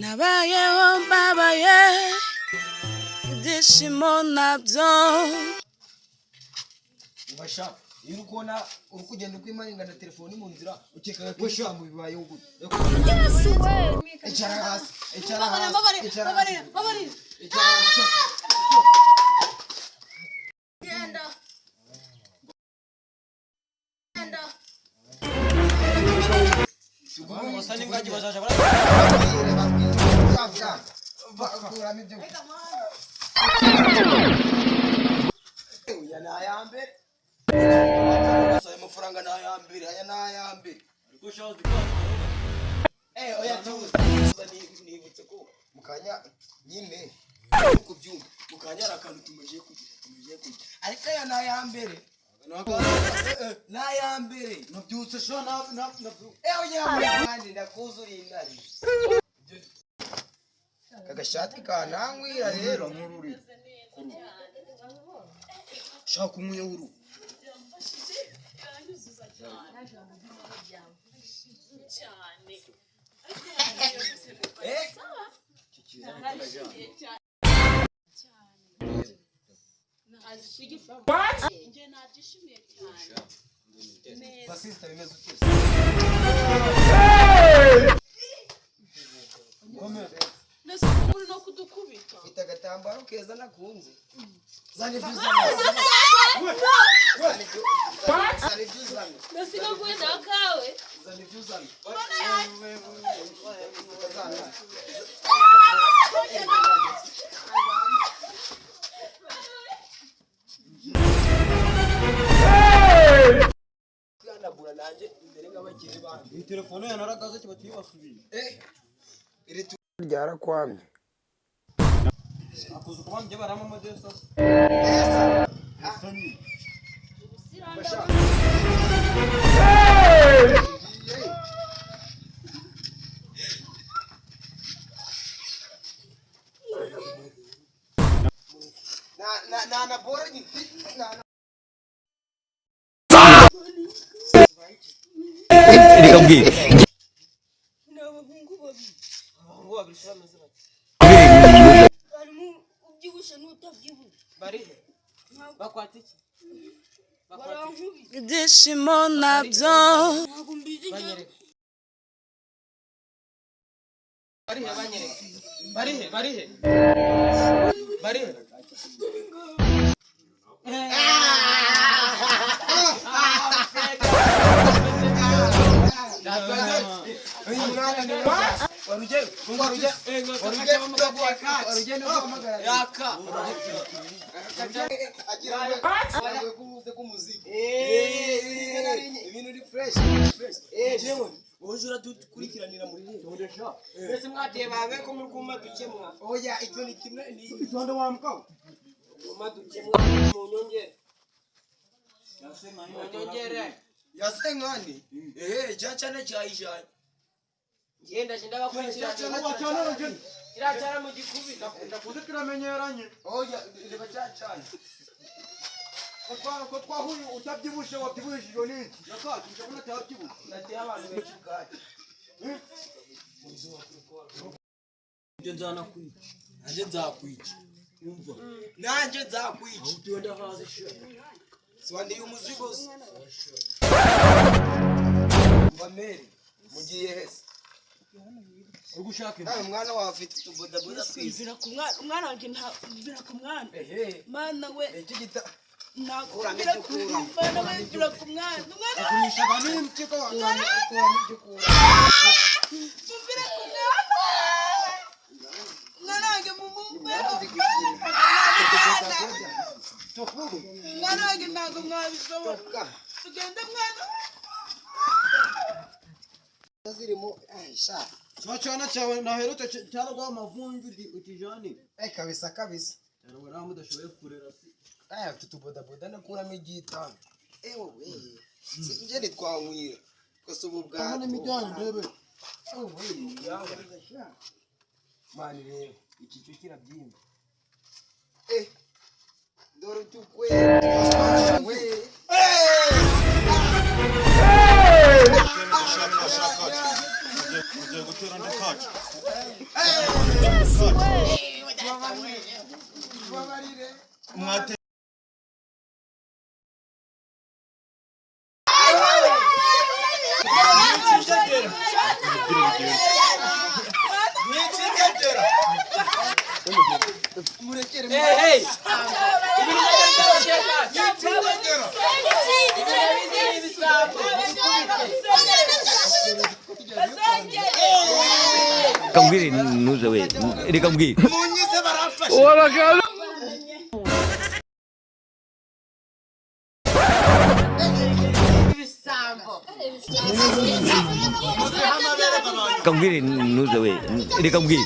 Nabayeho mbabaye, ibyishimo nabyo. Ubasha iyo uri kubona uri kugenda ukwimaninga na telefoni mu nzira, ukekaga ko ibisambo bibayeho gute? Icara hasi, icara hasi, icara hasi, icara hasi. Genda, genda. Basa n'ingagi bazaja. Babwire, babwire, bwa, bwa, bakuramo ibyo. Aya ni ayambere. Ayo mafaranga ni ayambere, aya ni ayambere. Oya, tuza, tuza, nibutse ko mukanya nyine uko byumva, mukanya hari akantu tumaze kugira, ariko aya ni ayambere, ni ayambere. Nabyutse sha, nabyutse. Oya, kandi ndakuzuriye intare. Aka gashati kanankwira rero. Shaka umuyahuru. Biranyuzuza cyane cyane. Narishimiye cyane cyane. Njye nabyishimiye cyane neza. Basista, bimeze ute? Ndetse ubu uri no kudukubita. Ufite agatambaro keza nakunze. Zana ibyo uzana. Zana ibyo uzana. Ndasiga guhenda kawe. Zana ibyo uzana. Zana. Kwihanagura nanjye imbere nk'abakire bandi. Iyi telefone yanaragaze, kiba kiyibasubiye. Iri ryarakwamye. Akuze kuba njye barama amadesa. Esa. Sani. Basha. Na bora ni na. Reka mbwire. Ni abahungu babiri. Abahungu babiri se bameze bate? Harimo ubyibushye n'utabyibushye. Barihe? Bakwata iki? Bakwata iki? Barankubita. Ibyishimo nabyo ntabwo mbizi njye. Banyereke. Barihe? Banyereke. Barihe? Barihe? Barihe? Uyu mwana ni waruje, waruje, waruje, waruje no guhamagara. Yaka. Agira ngo kuze k'umuziki. Ibintu ni fresh, fresh. Jewe woje uradukurikiranira muri. Mbese mwateye bangahe ko muri kuma dukemwa? Oya, icyo ni kimwe ni Itonde wa mukabo. Kuma dukemwa mu nyongere. Mu nyongere. Yasenkani cyane cyayijanye. Ngenda shinda bakurikirana. Kiriya cyara mu gikubi. Ndakuze, turamenyeranye. Oya, reba cyacana. Ko twahuye utabyibushe, wabyibushijwe n'iki? Yakacu ndabona atabyibushye. Nateye abantu benshi ubwacu. Ibyo nzanakwica. Nanjye nzakwica. Umva, nanjye nzakwica. Utuye ndahazi sha. Siwandiye umuzigo se? Umva mere, mugiye hese? Uri gushaka inzu. Nawe mwana wawe afite utubodaboda twiza. Mvira ku mwana, umwana wanjye nta mvira ku mwana. Ehe. Mana we. Ni iki gita? Ntabwo Kuramo mvira ibyo ku ukuramo. mwana we, mvira ku mwana, umwana. Kurishaga n'impyiko. Kuramo ibyo ukuramo. Mvira ku mwana, umwana wanjye mumumveho. Umwana wanjye ntabwo mwabishobora. Tugende mwana. Zirimo sha. Cya cyana cyawe naherutse cyarwaye amavunja utijane. Kabisa kabisa. Cyarwaye naho mudashoboye kurera si. Aya tutubodaboda nakuramo igitanu. Ewe we, njye ntitwanywira gusa ubu bwato. Hano imijyanye ndebe. Mani, rero iki cyo kirabyimba. Dore utukwete we. Ugiye gutera undi kacu. Babarire. Mwate. Mwicecekera. Murekere. Hey, hey! Ibintu byose Mwicecekera. Reka mbwire ntuze we, reka mbwire. Munyize baramfashe. Reka mbwire ntuze we, reka mbwire.